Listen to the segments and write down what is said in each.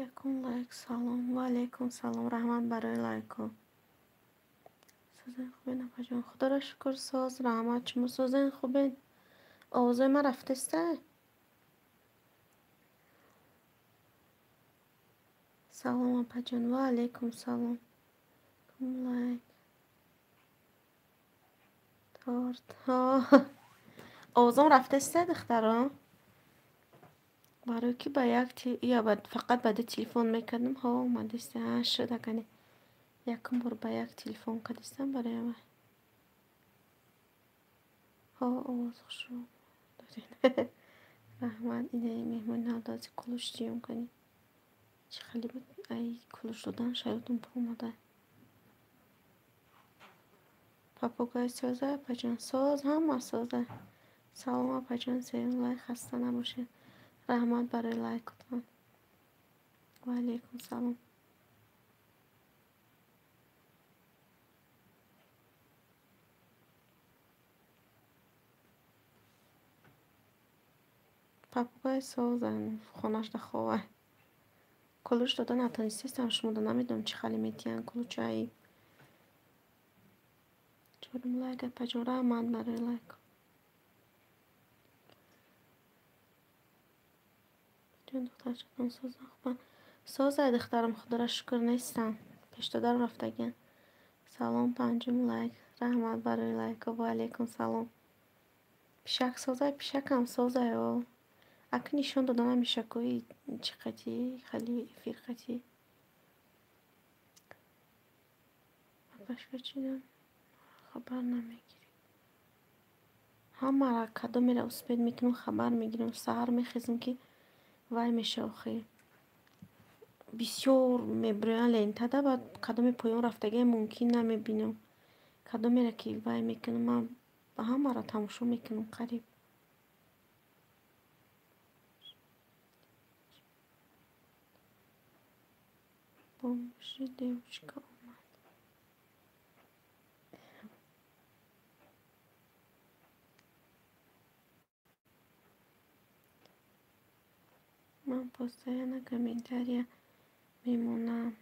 Якум лайк, салом. Ва алайкум салом. Раҳмат барои лайкҳо. Созен хубен, апаҷон? Худоро шукр, соз, раҳмат. Шумо созен хубен? Овозои ман рафтеста? Салом, апаҷон. Ва алайкум салом. Якум лайк. Торт. Овозам рафтеста, духтаро? Барои ки ба як я фақат ба ду телефон мекардам. Ҳо, омадеста. Ҳа, шуд акане. Якум бор ба як телефон кардистам барои вай. Ҳо, овоз хушрӯ доред. Раҳмат. Инаи меҳмони навдази кулуш ҷиём кунӣ. Чӣ хеле буд? Ай кулуш додан шаётон омада. Папугай соза, апаҷон? Соз, ҳама соза. Салом, апаҷон. Сеюм лайк, хаста набошед. Раҳмат барои лайкотон. Ва алайкум салом. Папугай соза, хонашда хова. Кулуш дода натонистестам, шумода намедонам чӣ хеле метиҳанд кулучаи. Чорум лайк, апаҷон. Раҳмат барои лайк. Ҷон, духтарчатон соза хубанд? Созай, духтарам, худоро шукр, нестам. Пештодарам рафтагианд. Салом, панҷум лайк. Раҳмат барои лайкҳо. Ва алайкум салом. Пишак созай, пишакам созай, о. Аки нишон доданам мишакҳои чӣ қатӣ, хеле эфир қатӣ. Апашка чидан хабар намегирӣ. Ҳамаро кадомеро успед мекунам, хабар мегирам. Саҳар мехезам ки вай меша охи. Бисёр мебироянд лентада, баъд кадоме поён рафтагиам мумкин намебинам. Кадомеро ки вай мекунам, ман ҳамаро тамошо мекунам қариб. Бомжи девушка омад. Ман постоянно комментария мемонам.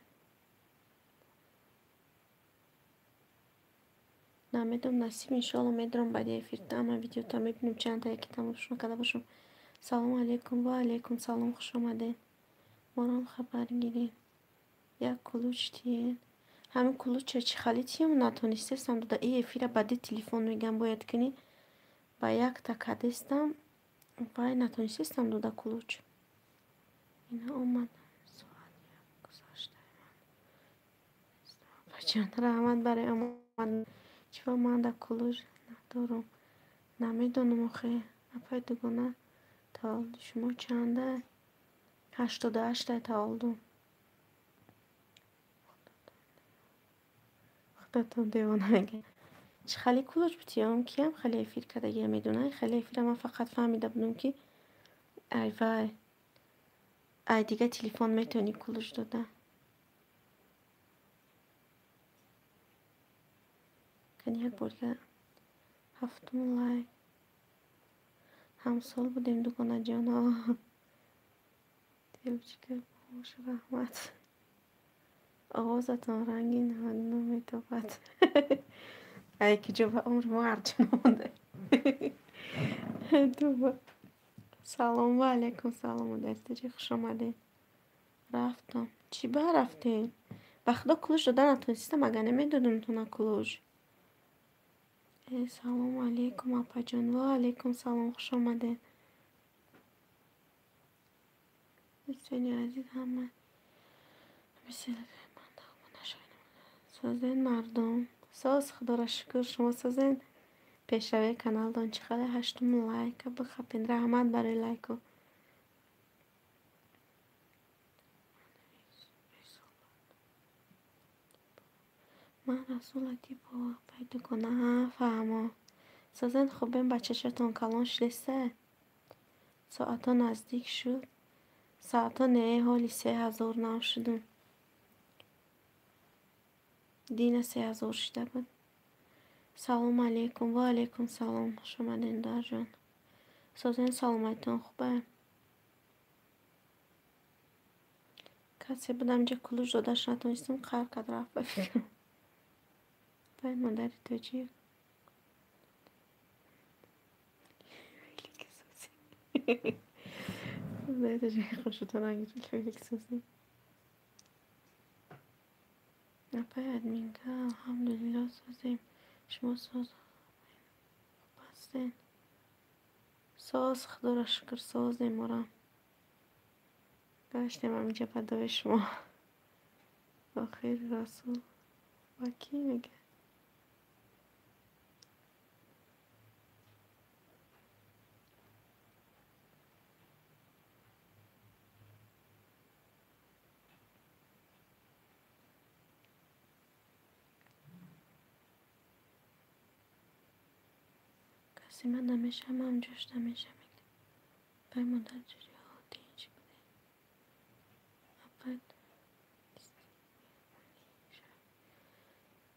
Намедонам, насиб, иншоалло медорам баъди эфир ама видеота мебинем чанда яке тамошо накарда бошам. Салому алайкум. Ва алайкум салом, хуш омадед. Морам хабар гиред. Як кулуч тиен. Ҳамин кулуча чӣ хали тием натонистестам дода. И эфира ба ду телефон мегам бояд кунӣ. Ба якта кадестам вай натонистестам дода кулуч. Ина омадам. Соат як гузашта. Апаҷон, раҳмат барои омадан. Чиба ман да кулуч надорам? Намедонам охе. Апай дугона, таваллуди шумо чанда? 88 таваллудум. Худатон девона мегӯяд. Чӣ хеле кулуч бутиём? Киям хеле эфир кардагия медонад? Хеле эфира ман фақат фаҳмида будам ки ай вай ай дига телефон метавонӣ кулуч дода. Кани як бор дига ҳафтум лайк. Ҳамсол будем, дугонаҷон. Девочка, бош, раҳмат. Овозатон ранги 99 метобад. Ай ки ҷо ба умри мо арҷон монда. Туба. Салом, ва алайкум салом, модаритаҷи, хуш омадед. Рафтам. Чӣ ба рафтем? Ба худо кулуш дода натонистам, агар намедодам тона кулуш. Салому алайкум, апаҷон. Ва алайкум салом, хуш омадед. Дӯстони азиз, ҳама созен мардум. Соз, худоро шукр, шумо созен. Пешравии каналдон чӣ қадар? Ҳаштум лайка бихапен. Раҳмат барои лайко. Ман Расул Латипова, апай дугона. Ҳа, фаҳмо. Созен хубем, бачачатон калон шудеста? Соатҳо наздик шуд. Соатҳо не, ҳоли 3000 нав шудум. Дина 3000 шуда буд. Салому алайкум. Ва алайкум салом. Хуш омадед, дарҷон. Созен, саломатитон хуба? Касе будам инҷа кулуш додаш натонистам, қаҳр кард рафт ба фикрам. Апай модари тоҷик. Модари тоҷик хушутонак. Апай админка, алҳамдулилло созем. Шумо соз хуб ҳастед? Соз, худоро шукр, созем морам. Гаштем ҳаминҷа ба дуои шумо. Охир Расул ба кӣ мегӯяд? Касе ман намешавам, ман ҷош намешавам. Апай модар ҷӯриҳо тинч будед? Апай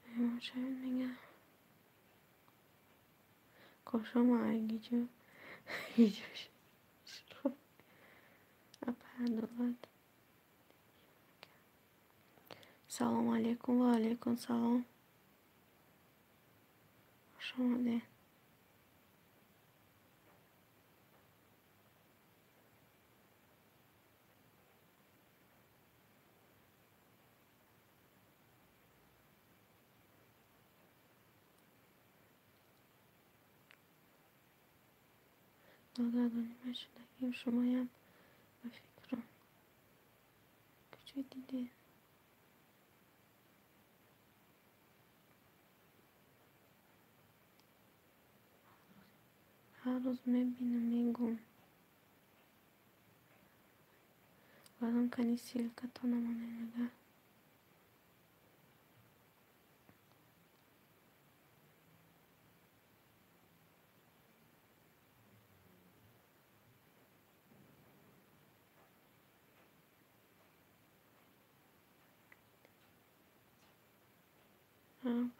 меҳмон шавед мегӯяд. Кошома айгиҷо гиҷош. Апай Адолат. Салому алейкум ва алейкум салом. Хуш омадед. Ногардонӣ шудагим шумоям ба фикрам. Куҷо дидед? Ҳар рӯз мебинам, мегӯм. Баъдам кани ссылкатона монед мегӯяд.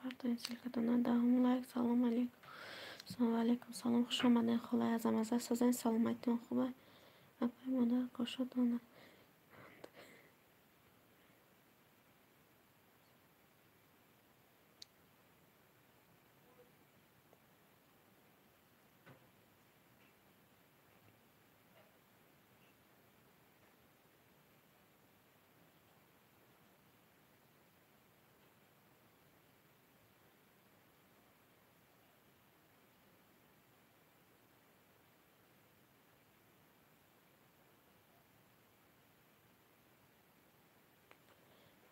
Партоин ссылкатона. Даҳум лайк. Салом алейкум. Салому алейкум. Салом, хуш омадед холаи азамаза. Созен, саломатитон хуб аст? Апай модар кошотона.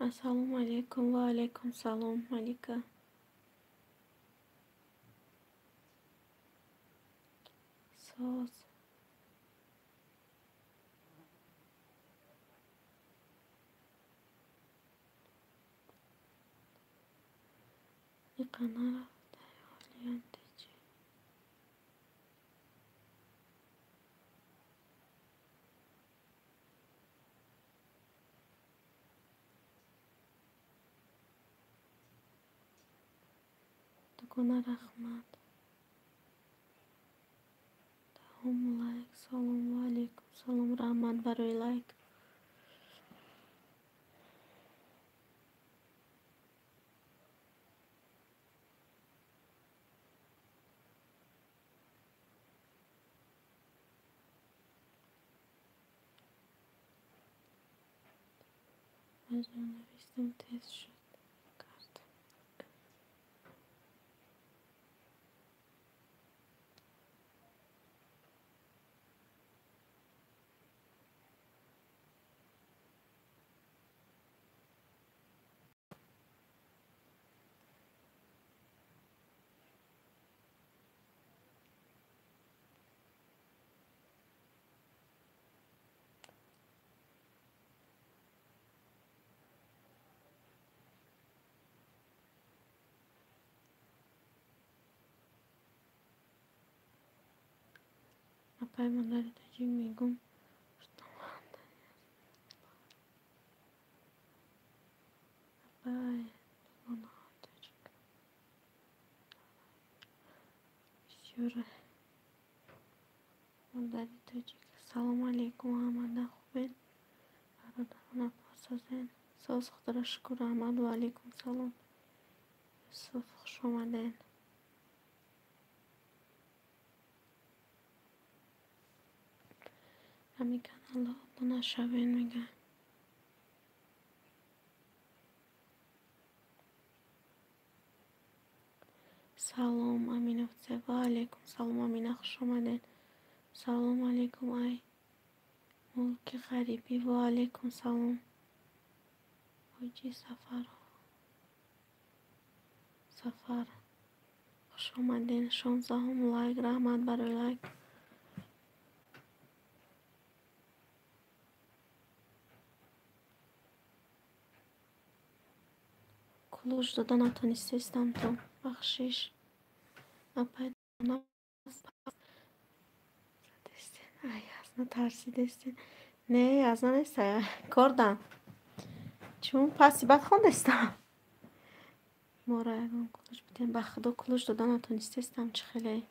Ассалому алейкум ва алейкум салом, Малика. Соз. Иқа нарафтай ҳолиям течи. Дугона раҳмат. Даҳум лайк. Салом ва алейкум салом. Раҳмат барои лайк. Маҷон навистам, тез шуд кард. Апай модари тоҷик мегӯм. Апай дугонаҳои тоҷик. Бисёр модари тоҷик. Салому алейкум ҳамада, хубед? Бародарон, апо Созен. Соз, Худоро шукр, раҳмат. Ва алайкум салом. Юсуф, хуш омадед. Ҳамин каналро обуна шавед, мегӯям. Салом, Амина. Ва алайкум салом, Амина, хуш омадед. Салом алайкум, ай мулки ғарибӣ. Ва алайкум салом. Ҳоҷи Сафар. Сафар. Хуш омадед. 16-ум лайк, раҳмат барои лайк. Кулуш дода натонистестам то. Бахшиш. Апай ай, аз натарсидестен. Не, аз нанеста. Кордам. Чун паси бад хондестам. Мора ягон кулуш бидем. Ба худо кулуш дода натонистестам, чӣ хеле.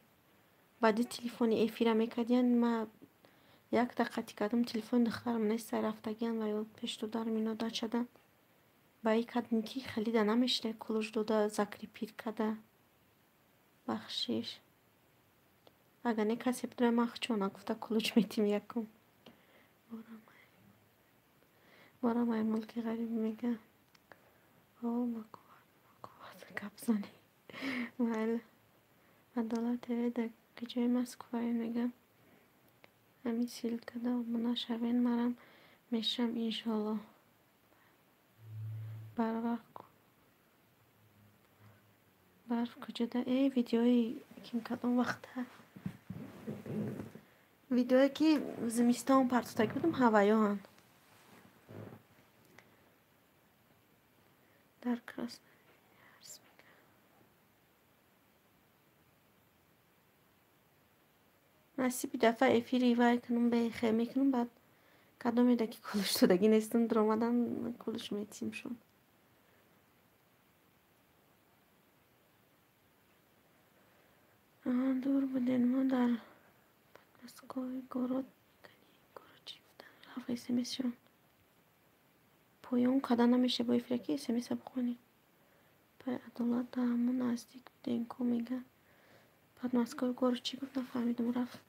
Баъди телефони эфира мекардиян, ма як дақиқа кардам, телефони духтарам неста, рафтагиян ва ё пеш додарам ино дачада. Ба и кардем ки хелида намешида кулуш дода закрепить карда. Бахшиш. Агар не касе бидора, ман хучона гуфта кулуч метим якум. Борам ай мулки ғариб мега. О, макуват, гап зани. Майли. Адолат ТВ дар куҷои Москвае мега. Ҳамин ссылкада обуна шавен, марам мешавам иншоаллоҳ. Барф куҷода? Э, видеои ким кадом вақта? Видеое ки зимистон партотагӣ будам, ҳаваёанд. Дар Красноярск. Насиби дафъа эфири вай кунум, бехе мекунум, баъд кадомеда ки кулуш додагӣ нестам, дуромадан кулуш метимшон. Дур будем мо дар Подмосковье город. Город чӣ гуфтан? Рафт смсшон. Поён када намеша бо эфира ки смса бихонӣ. Пай Адолат дар ҳамон наздик будем ку мега. Подмосковье город чӣ гуфт, нафаҳмидам, рафт.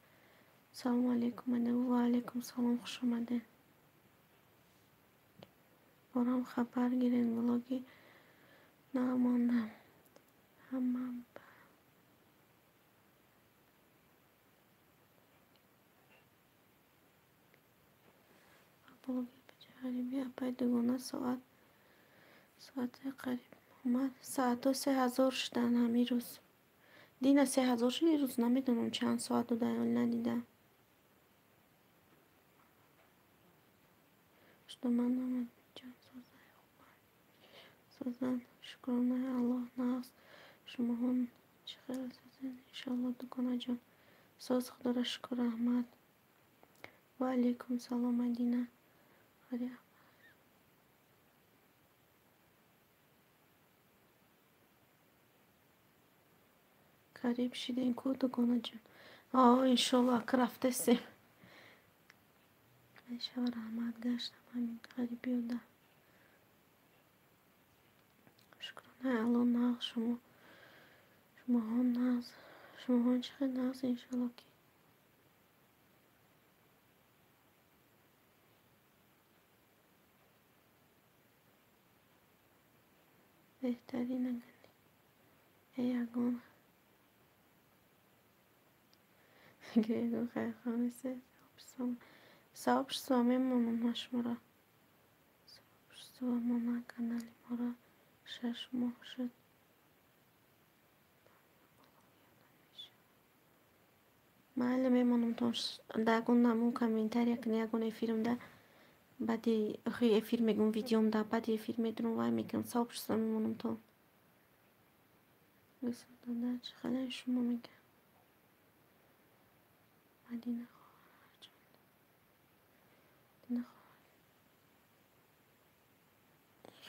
Салому алайкум, ва алайкум салом, хуш омадед. Борам хабар гирен, блоги намондам. Ҳама блоги ғарибӣ. Апай дугона соат соати қариб омад. Соатҳо 3000 шуданд ҳамин рӯз. Дина 3000 шуд, ирӯз намедонам чанд соат дода, надидам. Шуд ман ҷон созай хубам. Созан, шукронаи Аллоҳ, нағз. Шумоҳо чӣ хел созен? Иншоаллоҳ, дугонаҷон. Соз, Худоро шукр, раҳмат. Ва алайкум салом, Мадина. Қариб шидем ку, дугонаҷон. О, иншоаллоҳ, ака рафтестем. Мешава, раҳмат, гаштам ҳамин ғарибиёда. Шукронаи Аллоҳ, нағз. Шумо шумоҳо нағз. Шумоҳо чӣ хел нағз, иншоаллоҳ ки. Беҳтарин э ягон ягон хайрхоҳ нестед. Сообщество мемонам ман шуморо. Сообщество мона канали моро 6 моҳ шуд. Майли, мемонам то дар ягон намун комментария кунӣ, ягон эфирмда баъди охири эфир мегӯм, видеомда баъди эфир медурам, вай мекунам, сообщество мемонам то. Юсуф дода, чӣ хеле шумо мега? Мадина хоҳарҷон. Мадина хоҳар.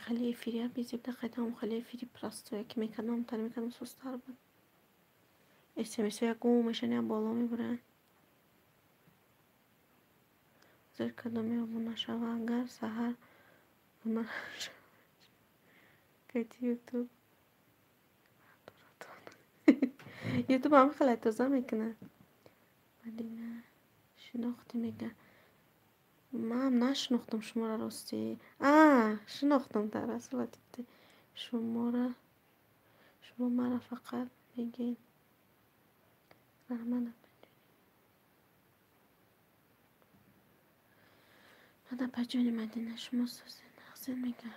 Хеле эфирия безебда қайтам, хеле эфири простое ки мекардам, тар мекардам, сустар буд. СМС ягон мешан, я боло мебаранд. Зер кадоме обуна шава, агар саҳар Кати ютуб. Ютуб ҳам хеле тоза мекунад. Мадина шинохтӣ мега. Ман нашинохтам шуморо ростӣ. А, шинохтам дар асл шуморо. Шумо маро фақат мегӯед. Раҳмат апаҷони. Ман апаҷони Мадина шумо сӯзен нағзен мега.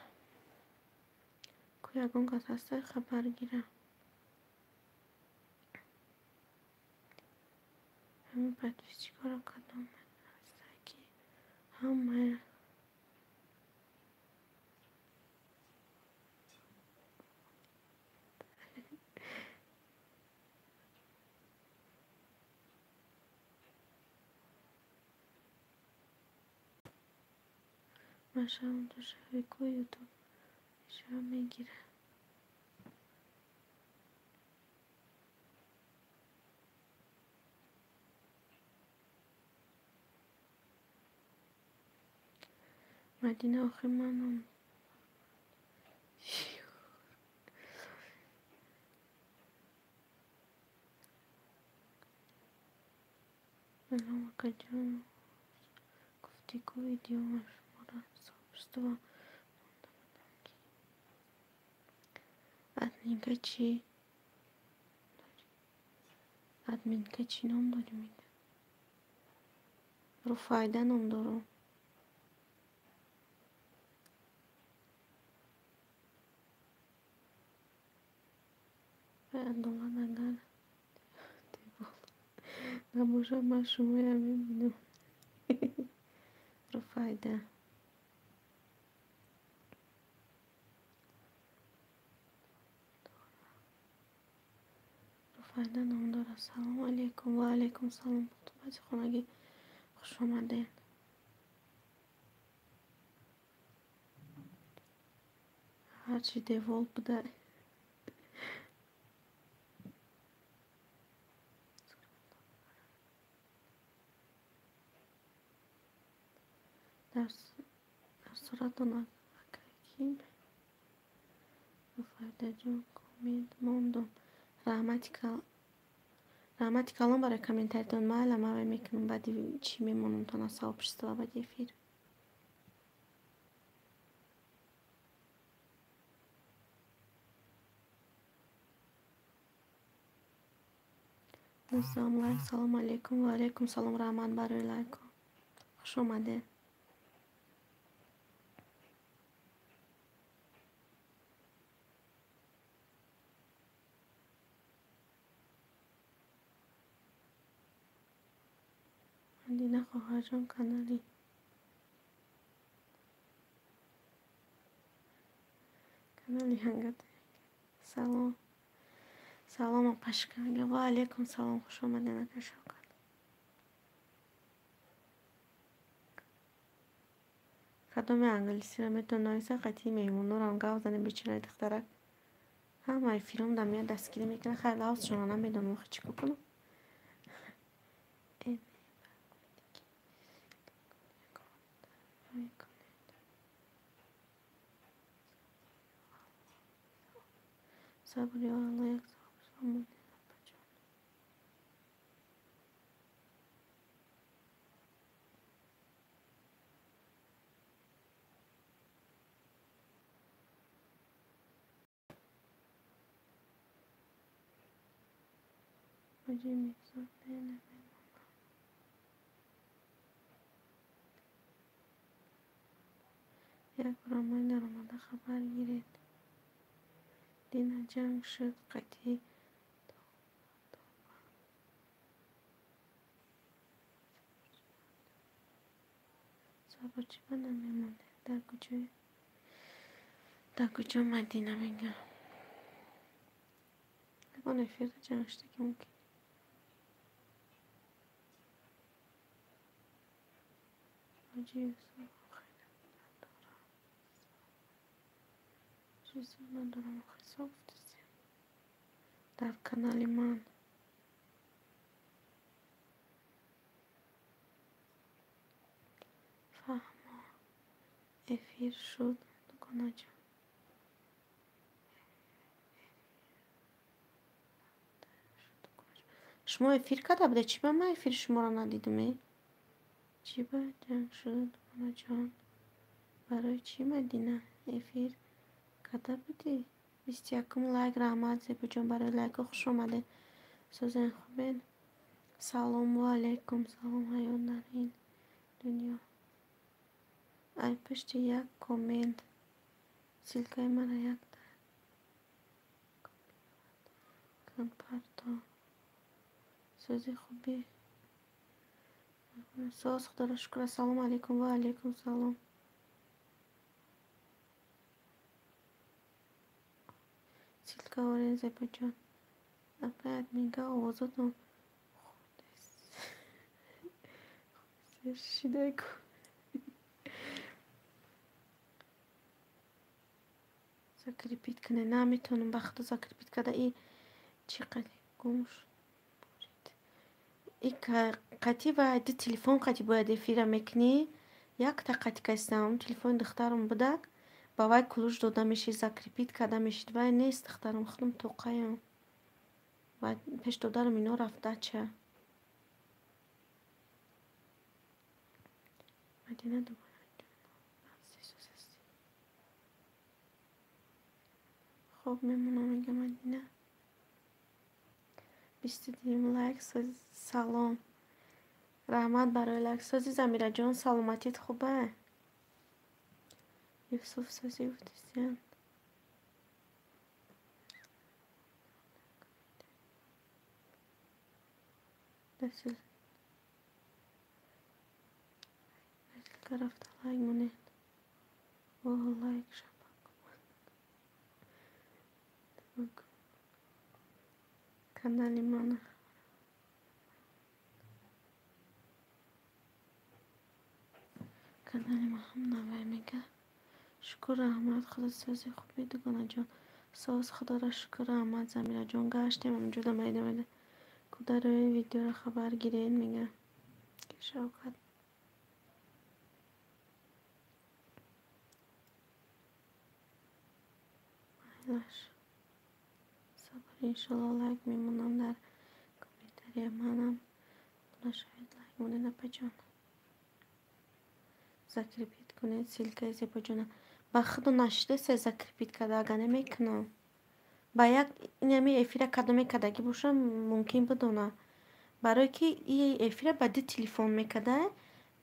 Ку ягон кас ҳаста хабар гира. Ҳамин подписчикҳоро кадом ҳаста ки ҳамаи машаалло душавику ютуб ишава мегирад. Мадина охи манам салом акаҷон. Гуфтӣ ку видео шуморо сообщество монда будам ки админка чӣ? Админка чӣ ном дорӣ мега? Руфайда ном дорам. Адолат агар набошад ман шумоям мебинам. Руфайда. Руфайда ном дорад. Салом алейкум. Ва алейкум салом. Пухтупази хонагӣ хуш омадед. Ҳарчи девол буда. Дар суратон акаки Руфайдаҷон коммент мондум. Раҳмати калон барои комментаритон. Майла ман вай мекунам баъди чӣ мемонам то на сообщество баъди эфир. Дӯстам лайк. Салом алейкум. Ва алейкум салом. Раҳмат барои лайкҳо. Хуш омадед. Мадина хоҳарҷон канали ҳангат. Салом. Салом апашка. Ва алейкум салом. Хуш омадед ака Шавкат. Кадоме англисиро метавон нависа қатъи меҳмонорам гап занем бечораи духтарак. Ҳама эфиром да меяд дастгирӣ мекунад. Хайр лавзшонро намедонам охи чӣ кор кунам. Сабр ё Алло як сообщество монед апаҷон. Ҳоҷи Мирзо не намемонам. Як бор онлайн даромада хабар гиред. Дина ҷанг шуд қатъи сабр чӣ ба намемонед? Дар куҷо Мадина мегӯям? Ягон эфирда ҷанг шуда ки мумкин. Ҳоҷи Юсуф охир надорам. Юсуф надорам охир ҳисоб гуфтистем. Дар канали ман. Фаҳмо эфир шуд. Дугонаҷон. Шумо эфир карда будед? Чӣ ба ман эфири шуморо надидам? Чӣ ба ҷанг шуда, дугонаҷон? Барои чӣ, Мадина? Эфир карда будӣ? 21-ум лайк. Раҳмат, Зебоҷон, барои лайкҳо. Хуш омадед. Созен, хубед? Салому алайкум. Салом. Ҳаёт дар ин дунё. Ай пушти як коммент. Ссылкаи мара якта кун, парто. Сози, хубӣ? Соз, Худоро шукр. Ассалому алайкум. Ва алайкум салом. Ссылка орен, Зебоҷон. Апай админка, овозотон шидаку. Закрепить кунед. Наметавонам, ба худо, закрепить карда. И чӣ қадр гум шуд. И қати ва ду телефон қати бояд эфира мекунӣ. Якта қати кастам. Телефони духтарам будак. Ба вай ключ дода мешид, закрепить карда мешид. Вай нест духтарам, худам тоқаям. Ва пеш додарам ино рафт дача. Мадина дугонаҷон. Хоб мемонам, мега Мадина. 22-юм лайк. Салом. Раҳмат барои лайк. Сози, Замираҷон, саломатит хуба? Юсуф, сози, гуфтисян. Ссылка рафта лайк монед. О, лайк шабак. Канали мана. Канали ма ҳам навай, мега. Шукр, раҳмат, худо, сози, хубӣ, дугонаҷон? Соз, худоро шукр, раҳмат, Замираҷон. Гаштем ҳаминҷода майда майда. Кударои видеоро хабар гирен, мега. Шавкат. Майлаш. Сабр, иншолло, лайк мемонам дар комментария. Манам обуна шавед, лайк монед, апаҷон. Закрепить кунед ссылкаи Зебоҷона. Ба худо, нашидасе закрепить карда, ага намекунам. Ба як инами эфира кадоме кардагӣ бошам, мумкин бидона. Барое ки и эфира ба ду телефон мекарда,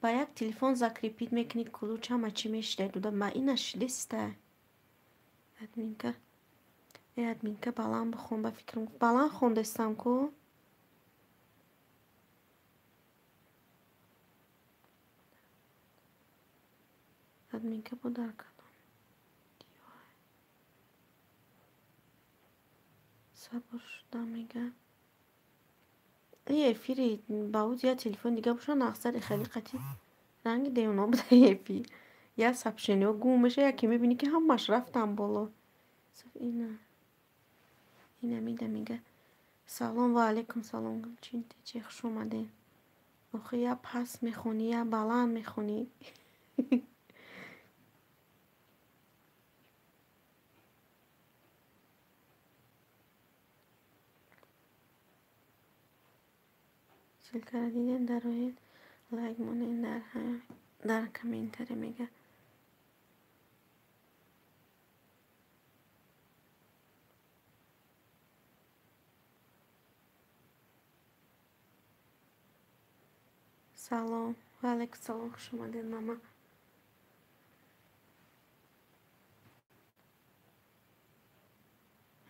ба як телефон закрепить мекунӣ, ключ ҳама чӣ мешида дуда. Ба ин нашидеста. Админка. Э, админка, баланд бихон, ба фикрам. Баланд хондестам ку? Админка бо дар кадом сабр шуда, мега. И эфири ба ӯ я телефон дига боша, нақсари хеле қати ранги девона буда эфир. Я сообщениҳо гум меша, яке мебинӣ, ки ҳамаш рафтан боло. Ина. Ина мида, мега. Салом, ва алайкум салом. Гулчин тече, хуш омадед. Охи, я паст мехонӣ, я баланд мехонӣ. Ссылкаро дидем, дароед, лайк монед дар комментария, мега. Салом. Ва алайкум салом, хуш омадед, мама.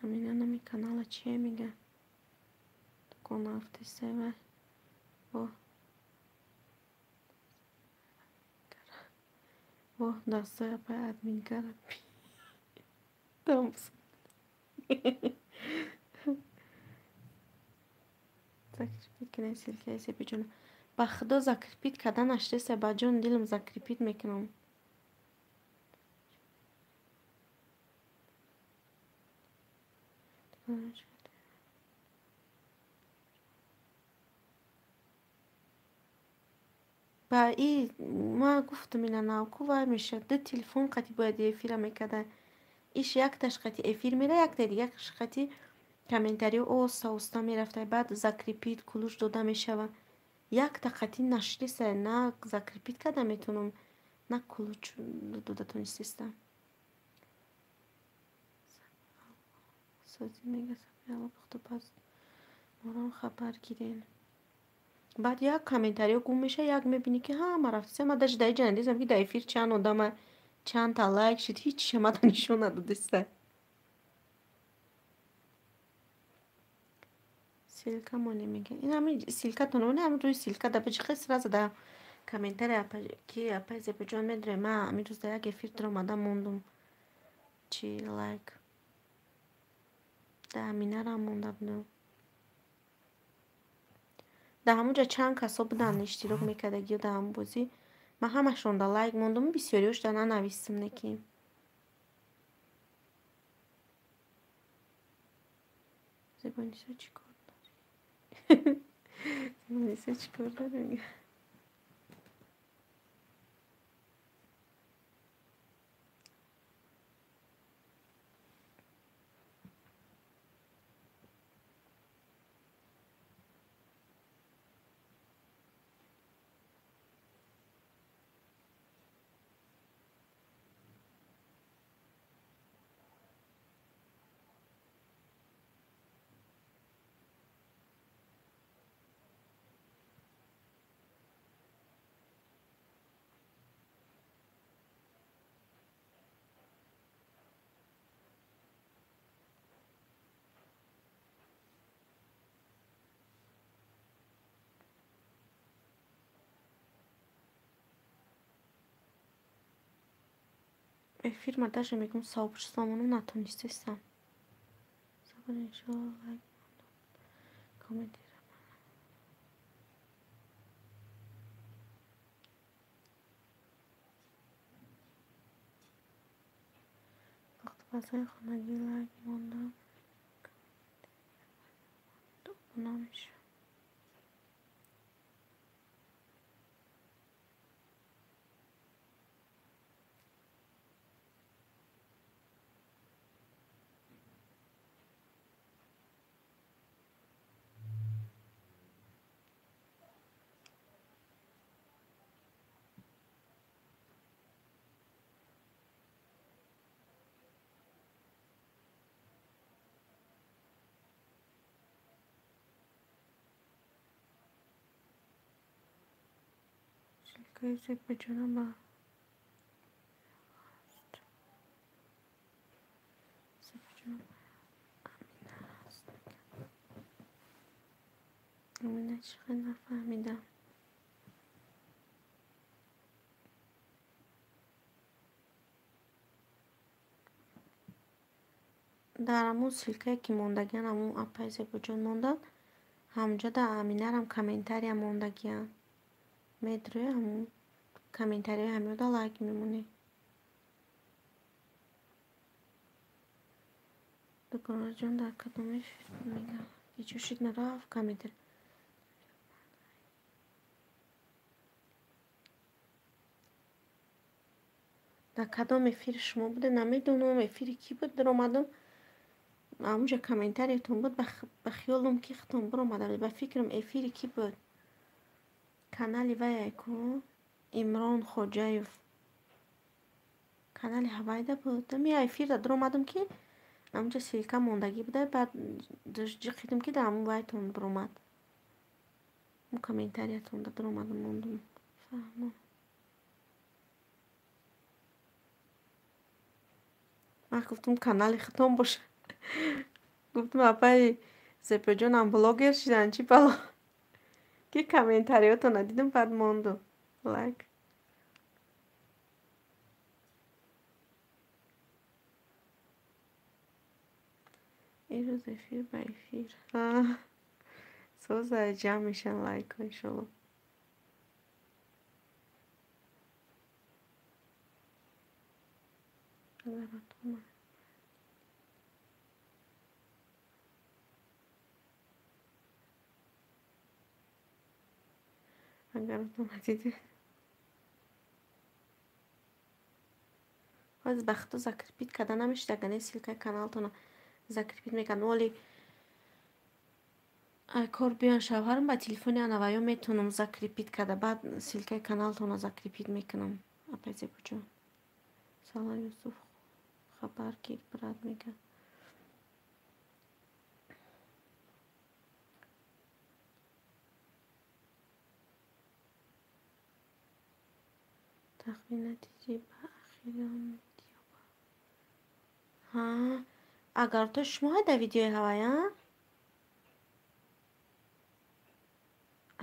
Ҳамина номи канала чие, мега? Дукона афтесева. Во. Во, дастҳои апай админкара. Тамс. Закрепить кунед ссылкаи Зебоҷона. Ба худо, закрепить карда нашидеста, ба ҷони дилам, закрепить мекунам. Ба и ма гуфтам ина навку вай мешавад. Ду телефон қати бояд эфира мекарда. Иш якташ қати эфир мера, якта дигаш қати комментариё оста оста мерафта. Баъд закрепить ключ дода мешавад. Якта қати нашлиса, на закрепить карда метавонам, на ключ дода тонистистам. Сози мега сабри пухтупаз морам хабар гирен. Баъд як комментариё гум меша, як мебинӣ ки ҳама рафтиса. Ма даже дар иҷа надидам ки дар эфир чанд одама, чандта лайк шуд, ҳичиша мада нишон надодиста. Ссылка моне мега. Ин ҳами ссылкатон моне, ҳами рӯи ссылка да биҷиқе сразу да комментария ки апай Зебоҷон медуре, ма ҳамин рӯз дар як эфир дуромада мондум. Чи лайк. Да Аминарам монда будам. Дар ҳамон ҷо чанд касо буданд иштирок мекардагиё дар ҳамон бозӣ. Ман ҳамашон да лайк мондум, бисёриёш да нанавистам неки. Зебонисо чӣ кор дорӣ? Зебонисо чӣ кор дорӣ? Эфир ма даже мегӯм сообщество моно натонистестам. Сабр иншоалло лайк комментира. Пухтупазҳои хонагӣ лайк мондам. Обуна мешавам. Ссылкаи Зебоҷона ба Зебоҷона ба Амина ҳаст. Амина чӣ хел нафаҳмидам. Дар ҳамун ссылкае ки мондагиан, ҳамун апаи Зебоҷон монданд, ҳамунҷо дар Аминарам комментария мондагиан. Медрои ҳамун комментарияи ҳамиёда лайк мемонӣ. Дуконаҷон дар кадом эфир мега? Ҳеҷ шуд нарафт комментар. Дар кадом эфири шумо буде намедонам, эфири кӣ буд дуромадам. Ҳамунҷо комментариятон буд, ба хиёлам ки худтон биромада буд, ба фикрам эфири кӣ буд. Канали вай ку Имрон Хоҷаев. Канали ҳавайда буд. Ми эфирда дуромадам ки ҳамунҷо ссылка мондагӣ буда, баъд ҷиқидам ки дар ҳамун вайтон биромад. Ҳамун комментариятонда дуромадам мондум. Фаҳмо. Ман гуфтам канали худтон бошад. Гуфтам апаи Зебоҷонам блогер шидан, чӣ бало. Ки комментариётонро дидам, баъд мондум. Лайк. Ирӯз эфир ба эфир. Соза ҷамъ мешаванд лайкҳо иншоалло. Агар надидед. Боз ба худо закрепить карда намешид, агар не ссылкаи каналтона закрепить мекардам. Оли ай кор биён шавҳарам ба телефони анаваё метавонам закрепить карда, баъд ссылкаи каналтона закрепить мекунам. Апай Зебоҷон. Салом Юсуф, хабар гир, брат мега. Тахмина диди ба ахирон видео. Ҳа, агар то шумо ҳайда видеои ҳавая?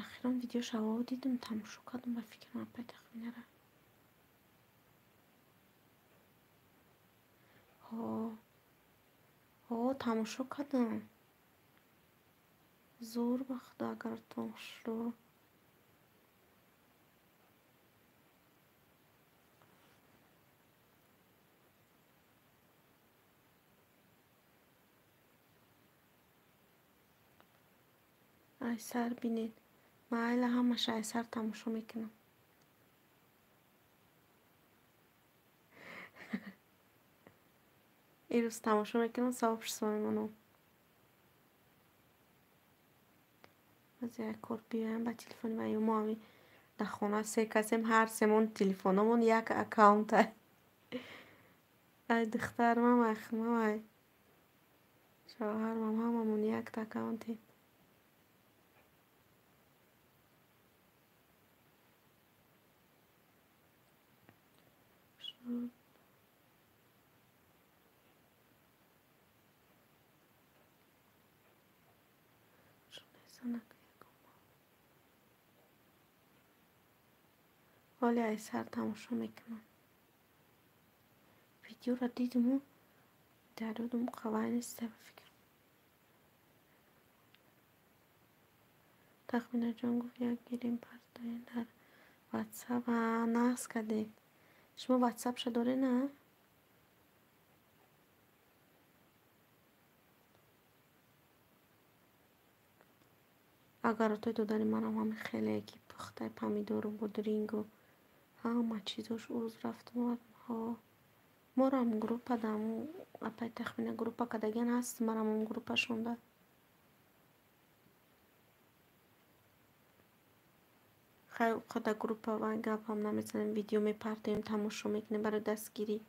Ахирон видео шаво дидум, тамошо кардум ба фикрам апай Тахминара. Ҳо, ҳо, тамошо кардам. Зур ба худо агар тон хушрӯ. Ай сар бинед. Майла ҳамаша ай сар тамошо мекунам. Ирӯз тамошо мекунам, савобшо мемонам. Аз як кор биёям ба телефони ва ё мо ҳами дар хона се касем, ҳар семон телефономон як аккаунта. Ай духтармам, ай химам, ай шавҳармам, ҳамамон якта аккаунтем. Ҳоле ай сар тамошо мекунам. Видеоро дидуму дар ёдум қавай нест ба фикрам. Тахминаҷон гуфт як гирем партоем дар ватсап. Ҳа, нағз кардед. Шумо ватсапша доред, на? Агаротои додари манам ҳами хеле ки пухтаи помидору бодрингу ҳама чизош уз рафтум овардам. Ҳо, морам группа дам, апай Тахмина группа кардагиан ҳаст, манам он группашонда. Хай қада группа ва гапам намезанем, видео мепартоем, тамошо мекунем барои дастгирӣ.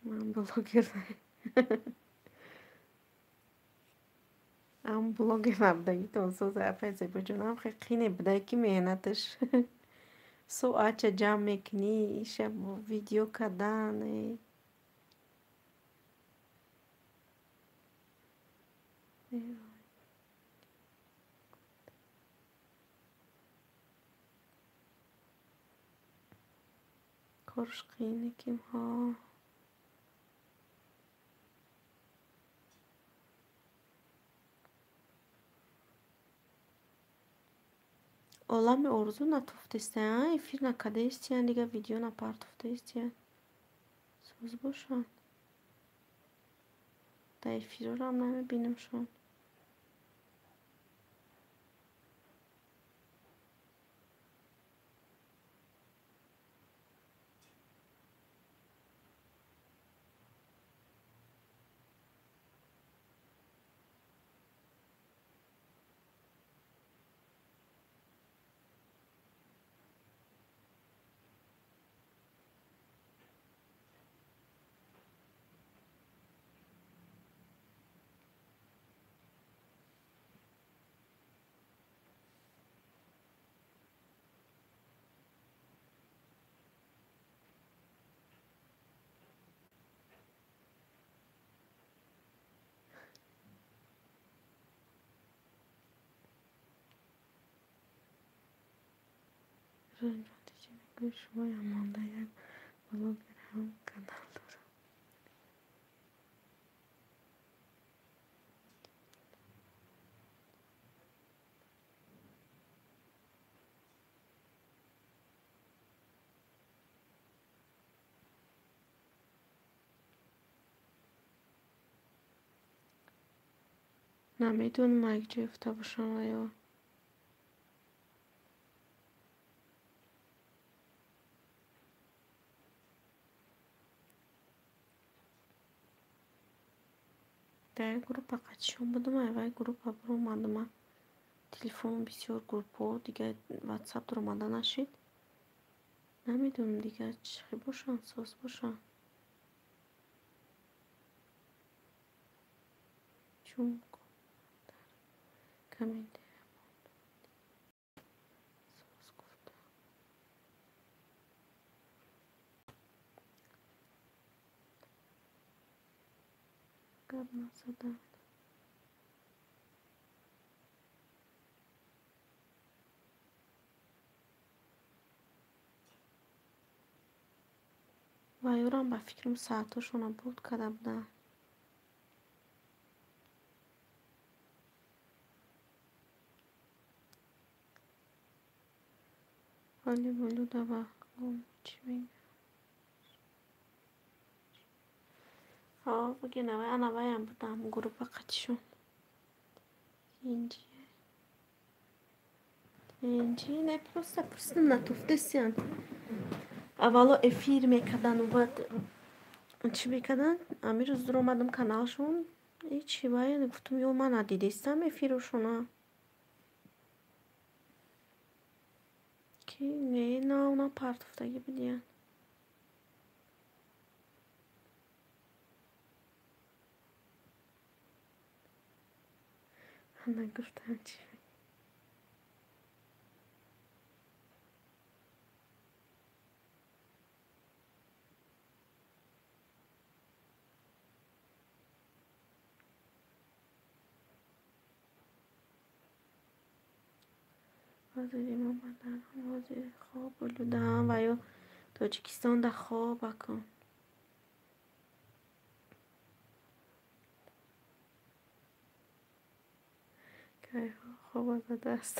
Ман блогер. Ам блогер набудагитон соза апай Зебоҷонам хеле қине буда ки меҳнаташ. Соатча ҷамъ мекунӣ, иша видео кардан. Корш қине ки ҳо. Олами орзу натуфтестаян, эфир накардаистиян, дигар видео напартофтаистиян. Соз бошанд. Дар эфирорам намебинамшон. Чӣ мегӯед, шумоям монда як блогер ҳам канал дорад. Намедонам як ҷо ёфта бошам ва ё дар як группа қатишон будам, ай вай группа биромадама. Телефон бисёр группҳо, дигар ватсап дуромада нашид. Намедонам дигар чӣ хел бошанд, соз бошанд. Чун дар комментария соз гуфта. Гап назаданд. Ва ёрам ба фикрам саатҳошонро буд карда буданд. Вале Булуда ба гум чӣ мегӯяд? Ҳо, буги навай, ана вайам будам группа қатишон. Инҷи. Инҷи не просто пурсидам натуфтесиян. Аввало эфир мекардану баъд чӣ мекарданд? Ами рӯз дуромадам каналшон, ҳечи вай гуфтам ё ман надидистам эфирушона. Ки не, нав на партофтагӣ будиян. Нагуфтам чӣ. Ҳозир мо мадарам, ҳозир хоб Булудаам ва ё Тоҷикистонда хоб акун. Кайҳо хоба задааст.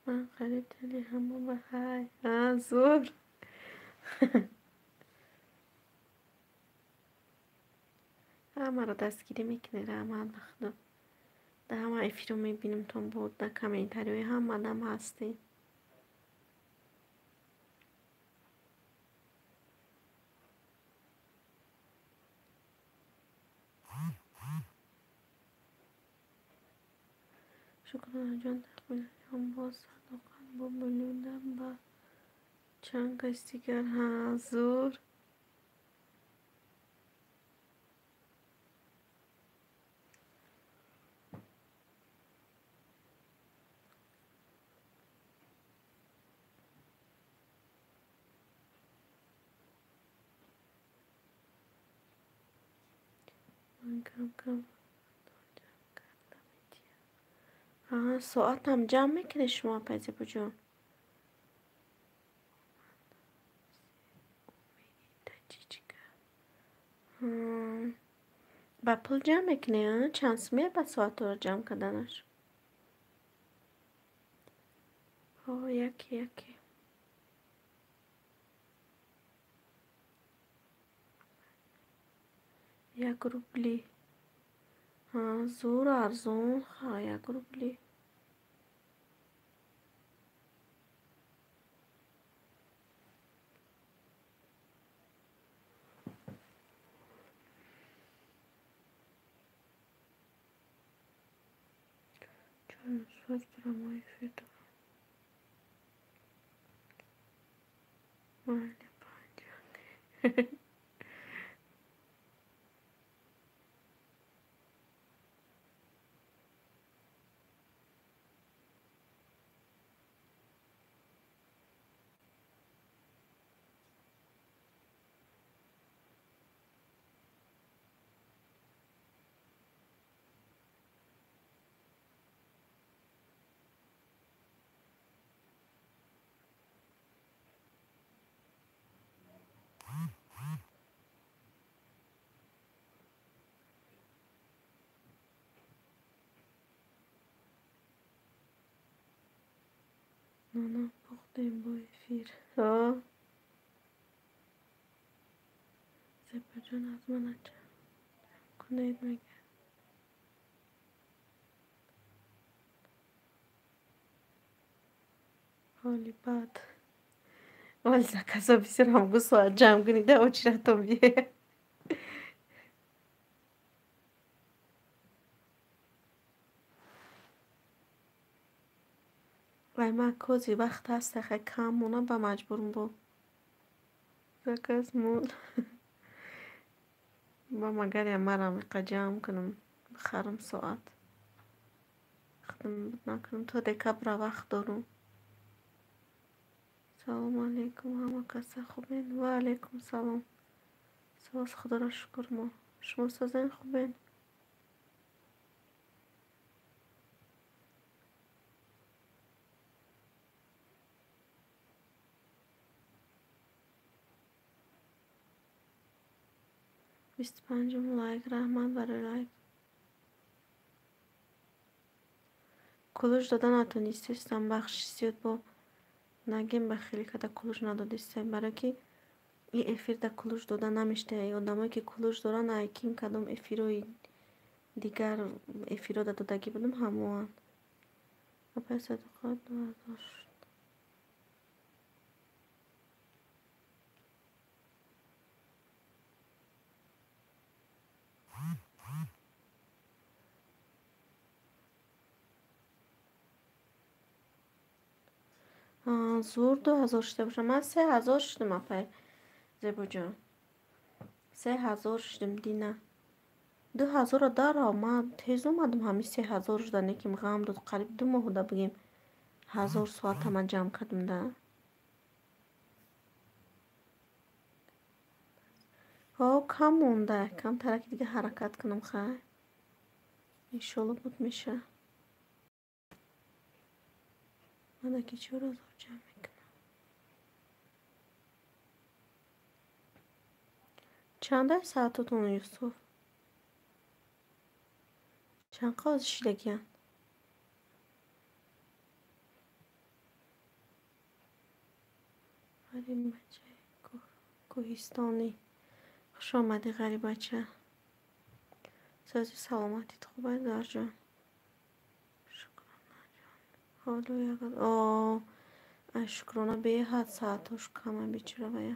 Ман қариб дили ҳамо ба ҳай. А, зур. Ҳамаро дастгирӣ мекунед, раҳмат ба Худо. Дар ҳама эфирро мебинамтон, бо дар комментариҳои ҳамадам ҳастед. Шукронаҷон тахминаҷон боз садоқат бо Булуда ба чанд кас дигар. Ҳа, зур. Ман кам-кам ҷамъ карда медиҳам. Аҳа, соатам ҷамъ мекунед шумо, апайзебоҷон? Ба пул ҷамъ мекунед, а? Чанд сум ба соатҳоро ҷамъ карданаш? Ҳо, яке яке. Як рубли. Ҳа, зур арзон. Ха, як рубли. Чор соат прямой эфир дорам. Майли панҷ. Нона пухтем бо эфир. О! Зебоҷон аз мана ҷамъ кунед мега. Ҳоли бад. Вали заказо бисёр ҳамгу соат ҷамъ кунида очиратон биёяд. Вай ман кози вақт ҳаст, хай кам мона ба маҷбурм бо заказ мон. Ба магар я марам иқа ҷамъ кунам, бихарам соат. Худам накунам то декабра вақт дорум. Салому алейкум, ҳама каса хубен? Ва алейкум салом. Соз Худоро шукр мо. Шумо созен хубен? 25-ум лайк, раҳмат барои лайк. Кулуш дода натонистестам, бахшиш зиёд бо нагем ба хеле када кулуш надодистем, барое ки ин эфирда кулуш дода намешта. Одамое ки кулуш доранд, ай ким кадом эфирои дигар эфиро да додагӣ будам ҳамоанд. Апай садоқат 2000 шуд. Зур 2000 шуда бошам. Ман 3000 шудам апай Зебоҷон. 3000 шудам дина. 2000-ро дарав ман тез омадам ҳамин 3000 шуда неким ғам дод қариб 2 моҳ да бигем 1000 соата ман ҷамъ кардам да. Ҳо кам монда, камтараки дига ҳаракат кунам хай. Иншолло буд меша. Манаки 4000 ҷамъ мекунам. Чанда соатотон Юсуф? Чанд қоғоз шидагиянд? Ғарибачаи кӯҳистонӣ. Хуш омадӣ ғарибача. Сози саломатит хуб аст дарҷон? Шукронаҷон. Ҳоло як о ай шукрона беҳад соатош кама бичура вая.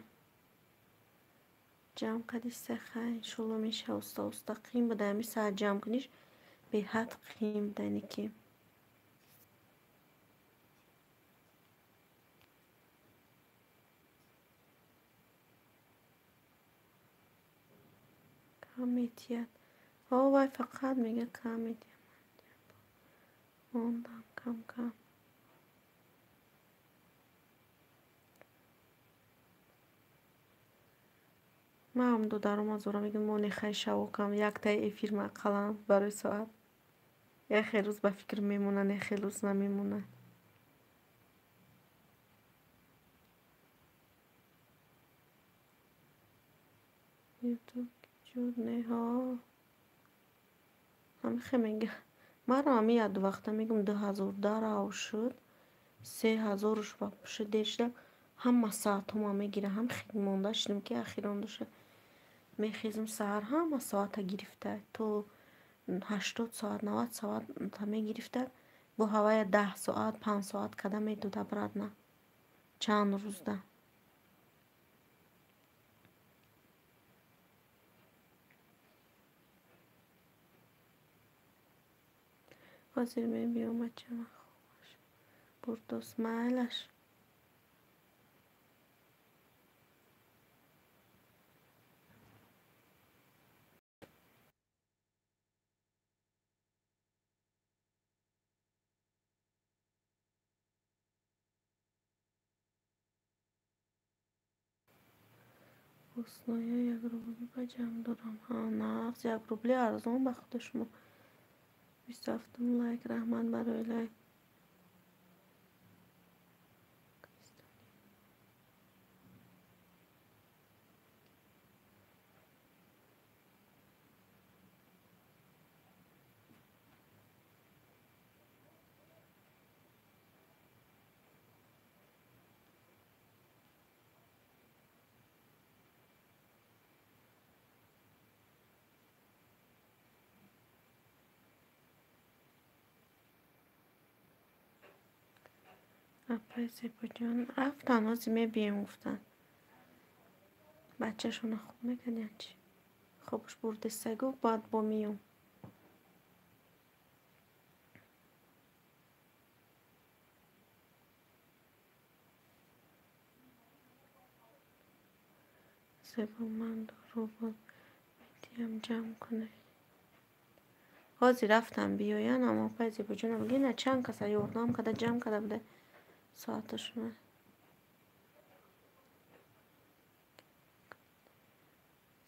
Ҷамъ кардиста хай иншолло меша уста уста қим буда ҳами соат ҷамъ куниш беҳад қим буда ки. Кам метиҳад. Ҳо вай фақат мега кам метиҳад. Мондам кам кам. Ман ҳам додаром азора мегӯям мо нехай шавокам яктаи эфир ақаллан барои соат. Як хел рӯз ба фикр мемонад, як хел рӯз намемонад. Ютуб ҷур не ҳо. Ҳамихе мега. Маро ҳами як ду вақта мегӯм 2000 дарав шуд, 3000-ш ба шуд дер шуда ҳама соатҳома мегира, ҳам хел монда шудем ки ахирон доша. Мехезм саҳар ҳама соата гирифта то 80 соат 90 соата мегирифта бо ҳавая 10 соат 5 соат када медода обратно чанд рӯзда. Ҳозир мебиём бачама хобаш бурдост майлаш. Ҳусноя 1 рубли ба ҷамъ дорам. Ҳа нағз 1 рубли арзон ба худи шумо. 27-ум лайк, раҳмат барои лайк. Апай Зебоҷон рафтан, ҳозир мебием гуфтан. Бачашона хуб мекардян чӣ? Хобаш бурдеста гуфт, баъд бо миём. Зебо ман дору медиҳам ҷамъ кунед. Ҳозир рафтан биёян, аммо апай Зебоҷонам бигӯ, чанд каса ёрдам карда ҷамъ карда буда соаташона.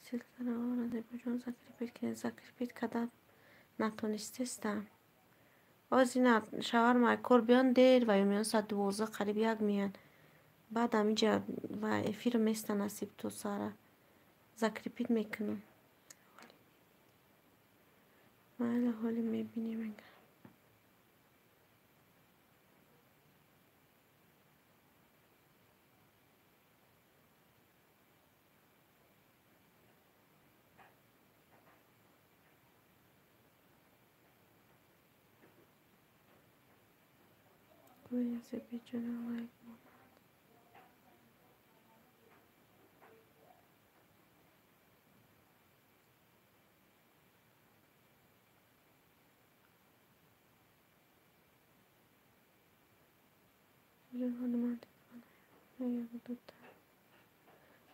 Ссылкаро Зебоҷон закрепить кунед. Закрепить карда натонистестам. Ҳозир на шавҳарам ай кор биён дер ва ё меён соат 12 қариб 1 меян. Баъд ҳаминҷа ва эфир места насиб то сара. Закрепить мекунам. Майли ҳоли мебинем агар. Гӯя Зебоҷона лайк монад.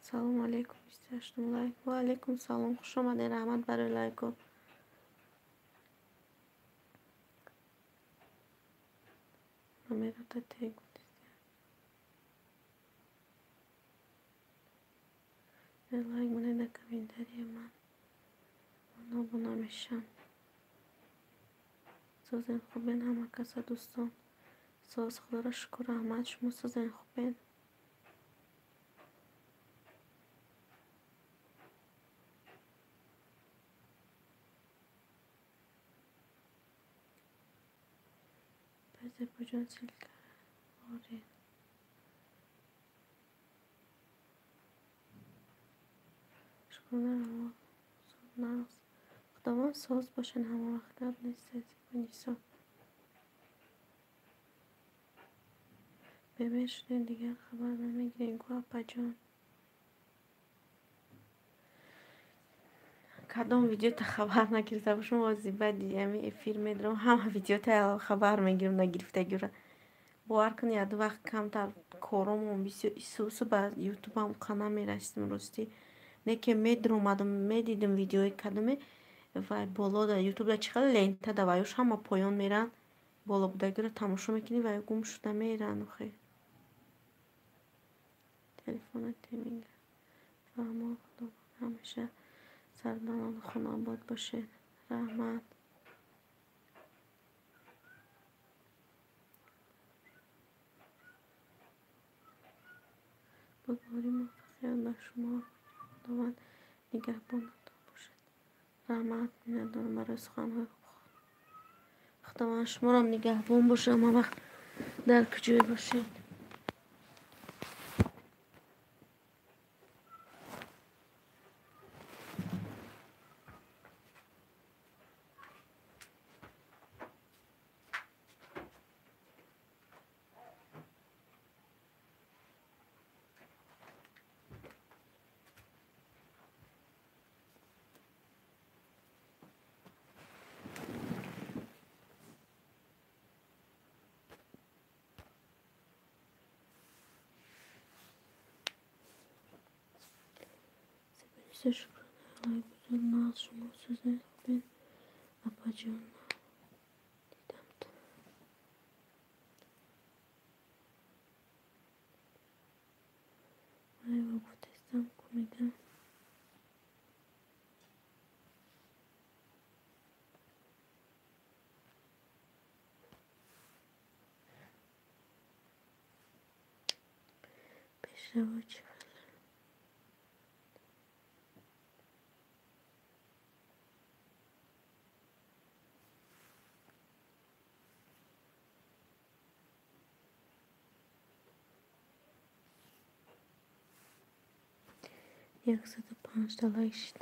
Салом алейкум, 28 лайк. Ва алейкум салом, хуш омадед, раҳмат барои лайко. Номерота тег лайк монед дар комментария ман обуна мешам. Созен хубен ҳама каса дӯстон. Соз худоро шукр, раҳмат, шумо созен хубен. Зебоҷон ссылка оред. Шукрона нағз. Худованд соз бошад ҳама вақт гап нест Зебонисо. Бемер шудем дигар хабар намегирем гӯ апаҷон. Кадом видеота хабар нагирифта бошам, ҳозир баъди ҳамин эфир медорам, ҳама видеота хабар мегирам нагирифтагиро. Бовар кунед, як вақт камтар коромон бисёр исусу ба ютубам қа намерасидим ростӣ. Не ки медиромадам, медидим видеои кадоме ва боло да ютубда чӣ хел лента да ваёш ҳама поён меранд, боло будагиро тамошо мекунӣ ва гум шуда меранд. Охе телефона темига. Фаҳмо, Худованд ҳамеша сарбаланду хонаобод бошед. Раҳмат. Бо муваффақият ба шумо Худованд нигаҳбонатон бошад. Раҳмат, миннатдорам барои суханҳои хуб. Худованд шуморам нигаҳбон бошад ҳама вақт дар куҷое бошед. Шукрона лайк нағз, шумо сӯзед хубед апаҷон. Дидам. Айва гуфтестам ку мегам. Пешраво чӣ 105 лайк шид.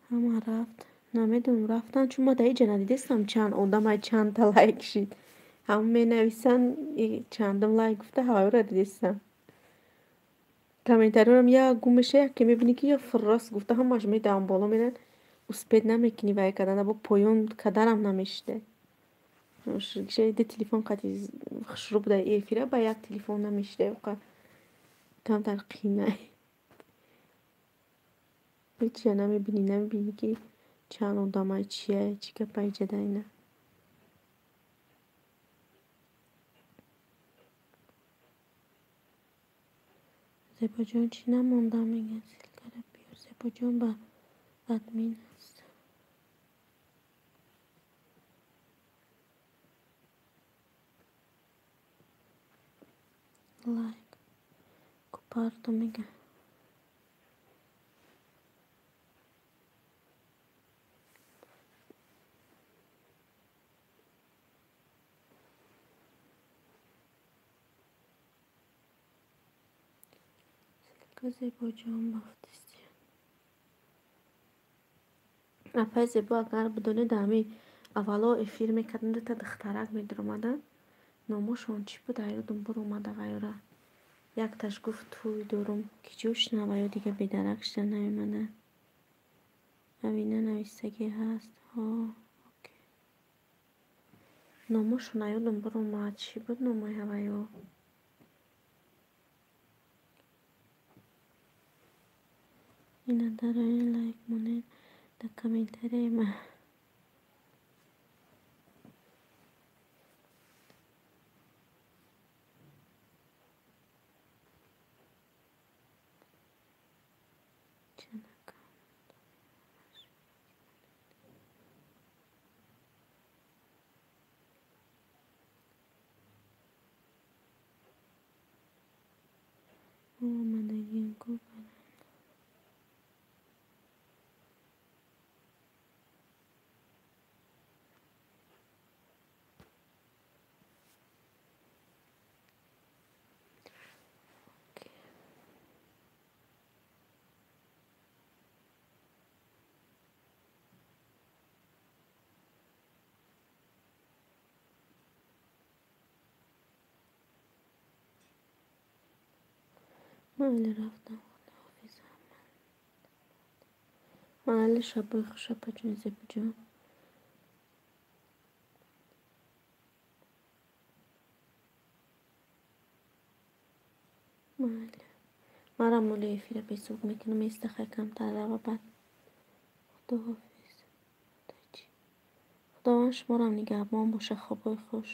Ҳама рафт. Намедонам рафтан, чун ма дар иҷа надидестам чанд одамай чандта лайк шид. Ҳама менависанд чандум лайк гуфта ҳавайёро дидестам. Комментариёрам як гум меша, яке мебинӣ ки я фиррас гуфта ҳамаш медавам боло меран. Успеть намекунӣ вай кардана, бо поён каданам намешида. Ду телефон қати хушрӯ буда эфира, ба як телефон намешида, оқа камтар қинай. Ҳечия намебинӣ, намебинӣ ки чанд одамай, чия, чӣ гапа иҷада ина. Зебоҷон чӣ намонда мегӯяд? Ссылкаро биёр. Зебоҷон ба админ аст. Лайк купарто мегӯяд. Зебоҷон бафтистия. Апай Зебо, агар бидонед, ҳами аввало эфир мекарданд, дута духтарак медаромаданд. Номошон чӣ буд? Аёдум буромада вайёра. Якташ гуфт тӯй дорум. Ки ҷо шунав вайё дига бедарак шуда наомада. Авина нависагӣ ҳаст. Ҳо, окей. Номошон аёдум буромад. Чӣ буд номои ҳавайё? Ина дарои лайк монед дар комментарияи ма. Омадагиам ку майли рафтам, худоҳофиз ҳама. Майли, шабои хуш, апаҷон Зебоҷон. Майли. Марам моли эфира безук мекунам, истахай камтар рава баъд. Худоҳофиз. Худованд шуморам нигаҳбон боша, хобои хуш.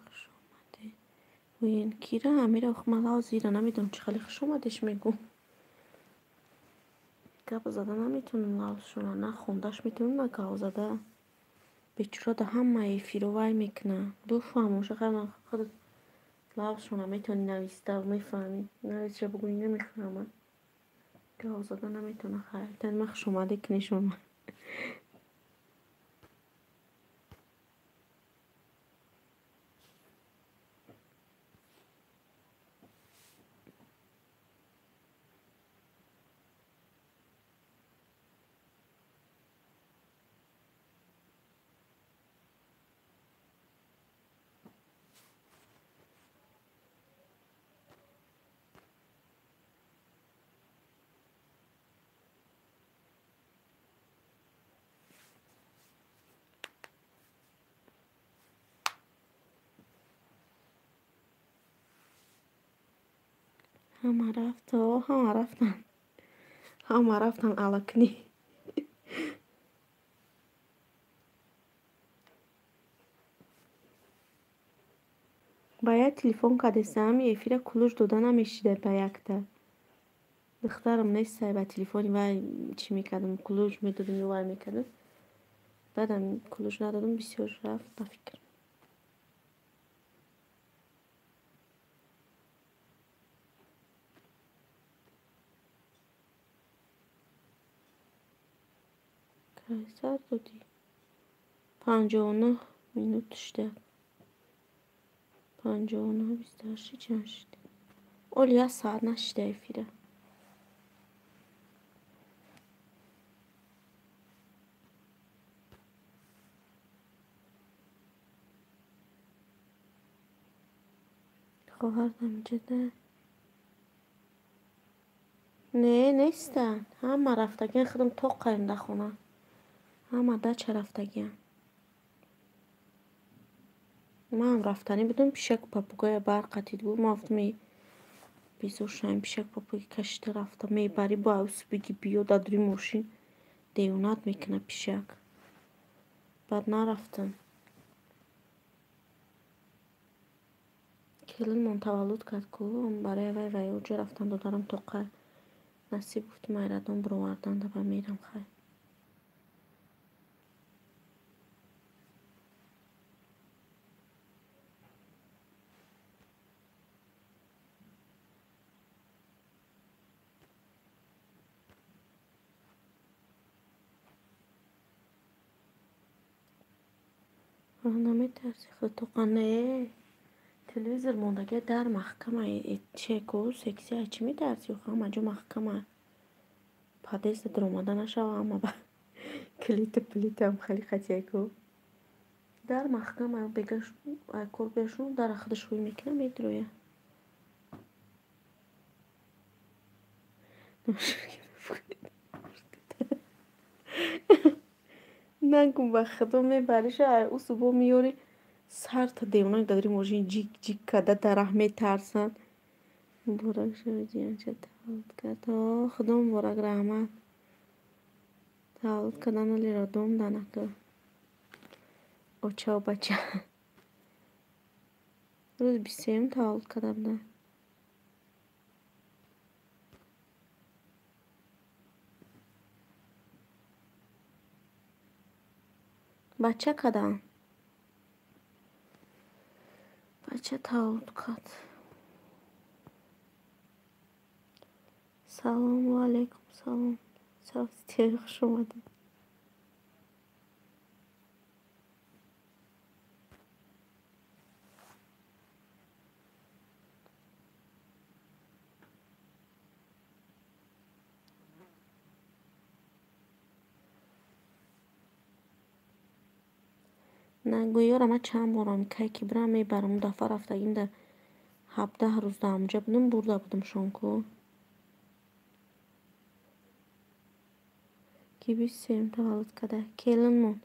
Хуш омадед. Гӯен кира? Амира Ухмалао зира намедонам чӣ хеле хуш омадеш мегӯм. Гап зада наметавонам лавзшона, на хондаш метавонам, на гап зада. Бечора да ҳама эфиро вай мекунад. Буфаҳмоша, худат лавзшона метавонӣ нависта, мефаҳмӣ. Нависша бугӯӣ намефаҳмад. Гап зада наметавонад. Хайр, тани ман хушомадӣ кунишон. Ҳама рафт, ҳама рафтанд. Ҳама рафтанд алакнӣ. Ба як телефон кардесам, эфира кулуш дода намешида ба якта. Духтарам нестай, ба телефони вай чӣ мекардам, кулуш медодам ё вай мекардам. Баъдам кулуш надодам, бисёр рафт ба фикр. Сар додӣ. 59 минут шуда. 59, 28 чанд шуд? Оли як соат нашида эфира. Хоҳар дамҷада. Не, нестанд. Ҳама рафтагиан, худам тоқаем дар хона. Ҳама дача рафтагиан. Манам рафтанӣ будам, пишаку попугая барқ қатид гуфт. Ман гуфтам безор шавем, пишаку попугай кашида рафта. Мебарӣ бо авс биги биё дар дури мошин девонат мекунад пишак. Баъд нарафтам. Келинмон таваллуд кард ку, барои вай вай оҷа рафтан додарам тоқа. Насиб гуфтам айрадон бировардан даба мерам хай. Наметарси худ тоқа? Не. Телевизор мондагия дар маҳкама чеку сексия чӣ метарси? Ҳама ҷо маҳкама. Подъезда дуромада нашава ҳама ба клиту плитам хеле қатияку. Дар маҳкама бегаш кор бешун дар худаш ҳуй мекунад медроя. Нагу ба худо мебариша, ӯ субҳ меёри сарта девона дар мошин ҷик ҷик карда дарах метарсанд. Муборак шавед, ҷиянча таваллуд кард. Худо муборак, раҳмат. Таваллуд кардан оли родом данака. Очаву бача. Рӯзи 23 таваллуд карда будам. Бача кардам. Бача таваллуд кард. Салом ва алайкум салом. Савстия, хуш омадед. Нагӯёра ман чанд борам кай ки бирам мебарам. Он дафъа рафтагим да 17 рӯз дар ҳамҷа будам, бурда будамшон ку. Ки 23 таваллуд карда. Келинмон.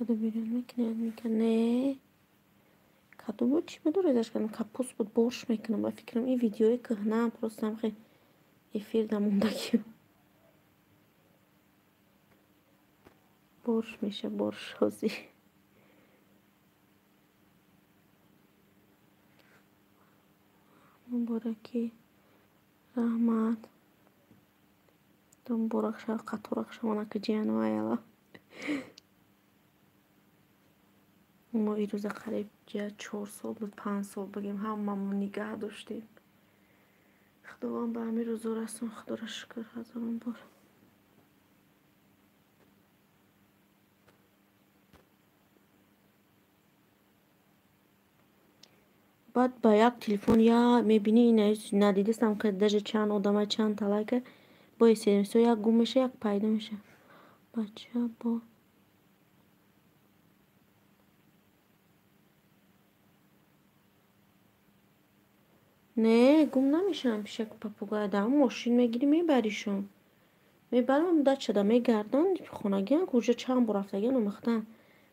Каду бирён мекунед? Мека не. Каду буд, чӣ буд, резаш кардам? Капуст буд, борщ мекунам ба фикрам. Ин видеои кӯҳнаам, просто ҳамхе эфир дамондагиам. Борщ меша, борщ ҳозир. Муборакӣ, раҳмат. Муборак шава, қаторак шава, наки ҷияну аяла. Мо ирӯза қариб 4 сол буд, 5 сол бигем, ҳамамон нигаҳ доштем. Худованд ба ҳамин рӯзо расон, Худоро шукр ҳазорон бор. Баъд ба як телефон я мебинӣ, надидастам, ки даже чанд одама чанд талайка бо смсо як гум меша, як пайдо меша. Бача бо не, гум намешаванд пишаку попугай. Дар мошин мегирӣ, мебаришон. Мебарам, дачада мегарданд, хонагиан куҷо чанд бор рафтагиан, омӯхтаанд.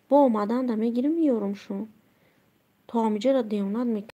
Бо омаданда мегирим, меёрумшон. То ҳамиҷаро девонат мекунанд.